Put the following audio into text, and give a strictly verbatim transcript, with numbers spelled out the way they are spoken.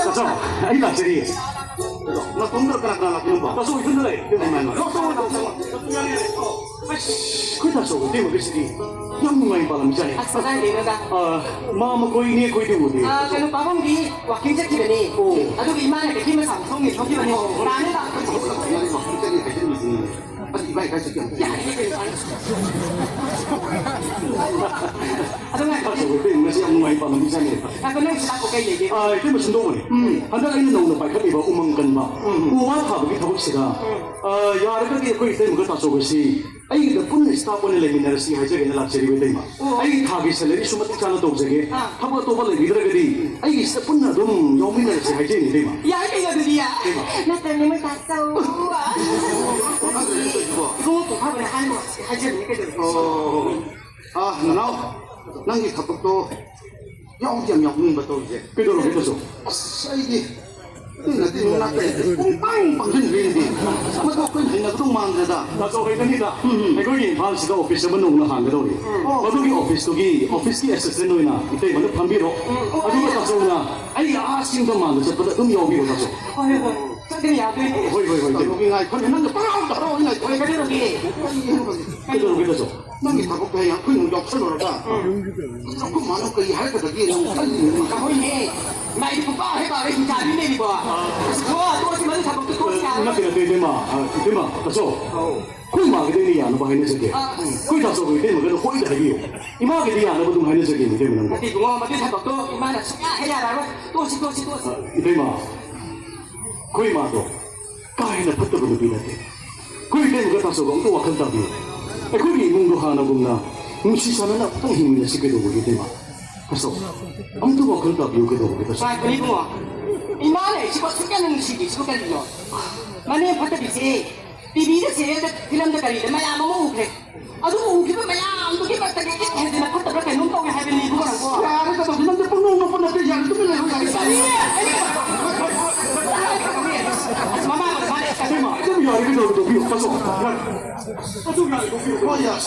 ꯇꯥꯆꯧ, ꯑꯩ ꯂꯥꯛꯆꯔꯤ꯫ ꯅꯇꯣꯝꯇ ꯀꯅꯥ ꯀꯅꯥ ꯂꯥꯛꯄꯅꯣ? ꯇꯥꯆꯧ, ꯏꯊꯟꯗ ꯂꯩ꯫ ꯏꯃꯥ, ꯏꯃꯥ꯫ ꯂꯥꯛꯑꯣ, ꯂꯥꯛꯑꯣ, ꯂꯥꯛꯑꯣ, ꯂꯥꯛꯑꯣ꯫ ꯑꯁ, ꯑꯩꯈꯣꯏ ꯇꯥꯆꯧ ꯏꯇꯩꯃꯒꯤꯁꯤꯗꯤ ꯌꯥꯝ ꯅꯨꯡꯉꯥꯏꯕ ꯄꯥꯂꯝꯖꯥꯠꯅꯤ꯫ ꯑꯁ, ꯀꯗꯥꯏꯗꯩꯅꯣꯗ? ꯑ, ꯃꯥ ꯃꯈꯣꯏ ꯏꯅꯦ ꯈꯣꯏꯗꯤ ꯎꯗꯦ꯫ ꯑ, ꯀꯩꯅꯣ, ꯄꯥꯕꯨꯡꯗꯤ ꯋꯥꯀꯤꯡ ꯆꯠꯈꯤꯕꯅꯤ꯫ ꯑꯣ꯫ ꯑꯗꯨꯒ ꯏꯃꯥꯅ ꯀꯩꯊꯦꯜ ꯃꯆꯥ ꯊꯣꯡꯅꯤ ꯊꯣꯛꯈꯤꯕꯅꯤ꯫ ꯑꯣ, ꯑꯣ꯫ ꯇꯥꯅꯤ ꯂꯥꯛꯄ꯫ ꯋꯥꯀꯤꯡ ꯆꯠꯂꯤ ꯍꯥꯏꯖꯟꯕꯁꯤꯅꯤ꯫ ꯑꯁ, ꯏꯕꯥꯏ ꯀꯥꯏ ꯆꯠꯀꯦ? ꯌꯥꯔꯦ, ꯀꯩꯅꯣ꯫ ꯑꯗꯨ ꯉꯥꯏꯈꯣ꯫ ꯇꯥꯆꯧ ꯏꯇꯩꯃꯒꯤꯁꯤ ꯌꯥꯝ ꯅꯨꯡꯉꯥꯏꯕ ꯄꯥꯂꯝꯖꯥꯠꯅꯤ꯫ ꯉꯥꯏꯈꯣ, ꯅꯪ ꯁꯤꯗ ꯂꯥꯛꯄ ꯀꯩ ꯂꯩꯒꯦ? ꯑ, ꯏꯇꯩꯃ ꯁꯨꯝꯗꯧꯕꯅꯤ꯫ ꯎꯝ꯫ ꯍꯟꯗꯛ ꯑꯩꯅ ꯅꯧꯅ ꯄꯥꯏꯈꯠꯂꯤꯕ ꯎꯃꯪ ꯀꯟꯕ ꯎꯝ꯫ ꯎ ꯋꯥ ꯊꯥꯕꯒꯤ ꯊꯕꯛꯁꯤꯗ, ꯎꯝ꯫ ꯑ, ꯌꯥꯔꯒꯗꯤ ꯑꯩꯈꯣꯏ ꯏꯇꯩꯃꯒ ꯇꯥꯆꯧꯒꯁꯤ ꯑꯩꯒꯤꯗ ꯄꯨꯟꯅ staff ꯑꯣꯏꯅ ꯂꯩꯃꯤꯟꯅꯔꯁꯤ ꯍꯥꯏꯖꯒꯦꯅ ꯂꯥꯛꯆꯔꯤꯕ ꯏꯇꯩꯃ꯫ ꯑꯣ꯫ ꯑꯩ ꯊꯥꯒꯤ salaryꯁꯨ ꯃꯇꯤꯛ ꯆꯥꯅ ꯇꯧꯖꯒꯦ꯫ ꯑꯥ꯫ ꯊꯕꯛ ꯑꯇꯣꯞꯄ ꯂꯩꯕꯤꯗ꯭ꯔꯒꯗꯤ ꯑꯩꯒꯤꯁꯤꯗ ꯄꯨꯟꯅ ꯑꯗꯨꯝ ꯌꯥꯎꯃꯤꯟꯅꯔꯁꯤ ꯍꯥꯏꯖꯔꯤꯅꯦ ꯏꯇꯩꯃ꯫ ꯌꯥꯏ ꯀꯩꯅꯣ ꯑꯗꯨꯗꯤ꯫ ꯏꯇꯩꯃ꯫ ꯅꯠꯇ꯭ꯔꯅꯦ ꯃꯣꯏ ꯇꯥꯆꯧ꯫ ꯏꯕꯨꯡꯉꯣ ꯄꯣꯛꯐꯥꯕꯅ ꯍꯥꯏꯔꯣ ꯍꯥꯏꯖꯕꯅꯤ ꯀꯩꯗꯧꯔꯒꯦ? ꯑꯣ꯫ ꯑꯥ, ꯅꯅꯥꯎ, ꯅꯪꯒꯤ ꯊꯕꯛꯇꯣ ꯌꯥꯎꯗꯤ ꯌꯥꯝ ꯌꯥꯎꯅꯤꯡꯕ ꯇꯧꯔꯤꯁꯦ꯫ ꯀꯩꯗꯧꯔꯒꯦ ꯇꯥꯆꯧ? ꯑꯁ, ꯑꯩꯗꯤ ꯅꯠꯇꯦ, ꯅꯠꯇꯦ, ꯄꯨꯡ ꯄꯪ ꯄꯪꯁꯤꯟꯈ꯭ꯔꯦꯅꯦ꯫ ꯃꯗꯨ ꯑꯩꯈꯣꯏꯅ ꯍꯩꯅꯒꯗꯧ ꯃꯥꯟꯗ꯭ꯔꯦꯗ꯫ ꯇꯥꯆꯧ, ꯍꯩꯒꯅꯤꯗ꯫ ꯎꯝ꯫ ꯑꯩꯈꯣꯏꯒꯤ ꯏꯝꯐꯥꯜꯁꯤꯗ office ꯑꯃ ꯅꯧꯅ ꯍꯥꯡꯒꯗꯧꯔꯤ꯫ ꯑꯣ꯫ ꯃꯗꯨꯒꯤ officeꯇꯨꯒꯤ, officeꯀꯤ assistant ꯑꯣꯏꯅ ꯏꯇꯩꯃꯅ ꯐꯝꯕꯤꯔꯣ꯫ ꯎꯝ꯫ ꯑꯗꯨꯒ ꯇꯥꯆꯧꯅ ꯑꯩ ꯑꯥ ꯆꯤꯡꯗ ꯃꯥꯟꯗ ꯆꯠꯄꯗ ꯑꯗꯨꯝ ꯌꯥꯎꯕꯤꯔꯣ ꯇꯥꯆꯧ꯫ ꯍꯣꯏ, ꯍꯣꯏ, ꯍꯣꯏ꯫ ꯆꯠꯀꯅꯤ, ꯌꯥꯗꯣꯏꯅꯦ꯫ ꯍꯣꯏ, ꯍꯣꯏ, ꯍꯣꯏ, ꯏꯇꯩꯃ꯫ ꯇꯥꯆꯧꯒꯤ ꯉꯥꯏꯈꯣꯅꯦ, ꯅꯪꯅ ꯄꯪꯍꯥꯏꯗ ꯍꯥꯏꯔꯛꯑꯣ, ꯑꯩ ꯉꯥꯏꯈꯣ꯫ ꯍꯣꯏ, ꯀꯩꯗꯧꯔꯒꯦ? ꯀꯩꯗꯧꯔꯒꯦ ꯇꯥꯆꯧ? ꯅꯪꯒꯤ ꯊꯕꯛꯇꯣ ꯍꯌꯦꯡ ꯑꯩꯈꯣꯏꯅ ꯑꯃꯨꯛ ꯌꯥꯎꯁꯜꯂꯨꯔꯒ ꯑꯩꯈꯣꯏ ꯃꯥꯅ ꯀꯔꯤ ꯍꯥꯏꯔꯛꯀꯗꯒꯦꯅ ꯑꯃꯨꯛ ꯈꯜꯂꯤꯅꯦ꯫ ꯍꯣꯏꯅꯦ꯫ ꯂꯥꯏꯔꯤꯛ ꯄꯨꯡꯄꯥ ꯍꯦꯛ ꯄꯥꯔꯦ, ꯍꯤꯡꯆꯥꯕꯤ ꯂꯩꯔꯤꯕꯣ? ꯑꯁ, ꯍꯣ, ꯇꯣꯛꯑꯁꯤ, ꯃꯗꯨ ꯊꯕꯛꯇꯣ ꯇꯣꯛꯑꯁꯤ ꯌꯥꯔꯦ꯫ ꯅꯠꯇꯦ, ꯅꯠꯇꯦ, ꯏꯇꯩꯃ꯫ ꯑ, ꯏꯇꯩꯃ, ꯇꯥꯆꯧ꯫ ꯑꯧ꯫ ꯑꯩꯈꯣꯏ ꯃꯥꯒꯤꯗꯤ ꯑꯩꯅ ꯌꯥꯅꯕ ꯍꯥꯏꯅꯖꯒꯦ꯫ ꯑ, ꯑꯁ꯫ ꯑꯩꯈꯣꯏ ꯇꯥꯆꯧꯒ ꯏꯇꯩꯃꯒꯗ ꯍꯣꯏꯗ ꯍꯥꯏꯕꯤꯌꯨ꯫ ꯏꯃꯥꯒꯤꯗꯤ ꯌꯥꯅꯕ ꯑꯗꯨꯝ ꯍꯥꯏꯅꯖꯒꯦ, ꯏꯇꯩꯃ, ꯅꯪꯕꯨ꯫ ꯅꯠꯇꯦ, ꯏꯕꯨꯡꯉꯣ, ꯃꯗꯨ ꯊꯕꯛꯇꯣ ꯏꯃꯥꯅ ꯁꯨꯡꯌꯥ ꯍꯦꯛ ꯌꯥꯔꯛꯑꯔꯣꯏ꯫ ꯇꯣꯛꯑꯁꯤ, ꯇꯣꯛꯑꯁꯤ, ꯇꯣꯛꯑꯁꯤ꯫ ꯑ, ꯏꯇꯩꯃ, ꯑꯩꯈꯣꯏ ꯏꯃꯥꯗꯣ ꯀꯥ ꯍꯦꯟꯅ ꯐꯠꯇꯕ ꯅꯨꯄꯤ ꯅꯠꯇꯦ꯫ ꯑꯩꯈꯣꯏ ꯏꯇꯩꯃꯒ ꯇꯥꯆꯧꯒ ꯑꯝꯇ ꯋꯥꯈꯜ ꯇꯥꯕꯤꯌꯨ꯫ ꯑꯩꯈꯣꯏꯒꯤ ꯏꯃꯨꯡꯗꯣ ꯍꯥꯟꯅꯒꯨꯝꯅ ꯅꯨꯡꯁꯤ ꯆꯥꯟꯅꯅ ꯑꯝꯇꯪ ꯍꯤꯡꯃꯤꯟꯅꯁꯤ ꯀꯩꯗꯧꯕꯒꯦ, ꯏꯇꯩꯃ? ꯇꯥꯆꯧ, ꯑꯝꯇ ꯋꯥꯈꯜ ꯇꯥꯕꯤꯌꯨ ꯀꯩꯗꯧꯕꯒꯦ, ꯇꯥꯆꯧ? ꯉꯥꯏꯈꯣꯅꯦ ꯏꯕꯨꯡꯉꯣ꯫ ꯏꯃꯥꯅ ꯑꯩꯁꯤꯕꯨ ꯑꯁꯨꯛ ꯌꯥꯝꯅ ꯅꯨꯡꯁꯤꯕꯤꯁꯤꯕꯨ ꯀꯔꯤꯅꯣ? ꯃꯅꯦꯝ ꯐꯠꯇꯕꯤꯁꯦ ꯇꯤꯚꯤꯗ, ꯁꯦꯔꯤꯌꯦꯜꯗ, ꯐꯤꯂꯝꯗ ꯀꯔꯤꯗ ꯃꯌꯥꯝ ꯑꯃ ꯎꯈ꯭ꯔꯦ꯫ ꯑꯗꯨꯕꯨ ꯎꯈꯤꯕ ꯃꯌꯥꯝꯗꯨꯒꯤ ꯃꯔꯛꯇꯒꯤ ꯏꯠ ꯍꯦꯟꯖꯤꯟꯅ ꯐꯠꯇꯕ꯭ꯔꯥ ꯀꯩꯅꯣꯝ ꯇꯧꯋꯦ ꯍꯥꯏꯕꯅꯤ ꯏꯕꯨꯡꯉꯣ ꯅꯪꯕꯣ꯫ ꯌꯥꯔꯦ, ꯀꯩꯗꯧꯒꯦ? ꯅꯪꯁꯦ ꯄꯪꯅꯣꯛ ꯅꯣꯛꯄ ꯅꯠꯇꯦ, ꯌꯥꯔꯦ, ꯇꯨꯃꯤꯟ ꯂꯩꯌꯨ, ꯌꯥꯔꯦ꯫ ꯀꯔꯤ? ꯃꯃꯥ ꯕꯕꯥꯅ ꯏꯇꯩꯃ, ꯑꯗꯨꯝ ꯌꯥꯔꯦ, ꯀꯩꯗꯧꯔꯒꯦ? ꯇꯣꯛꯄꯤꯌꯨ, ꯇꯥꯆꯧ꯫ ꯌꯥꯔꯦ꯫ ꯑꯗꯨꯝ ꯌꯥꯔꯦ, ꯇꯣꯛꯄꯤꯌꯨ꯫ ꯍꯣꯏ, ꯌꯥꯔꯦ꯫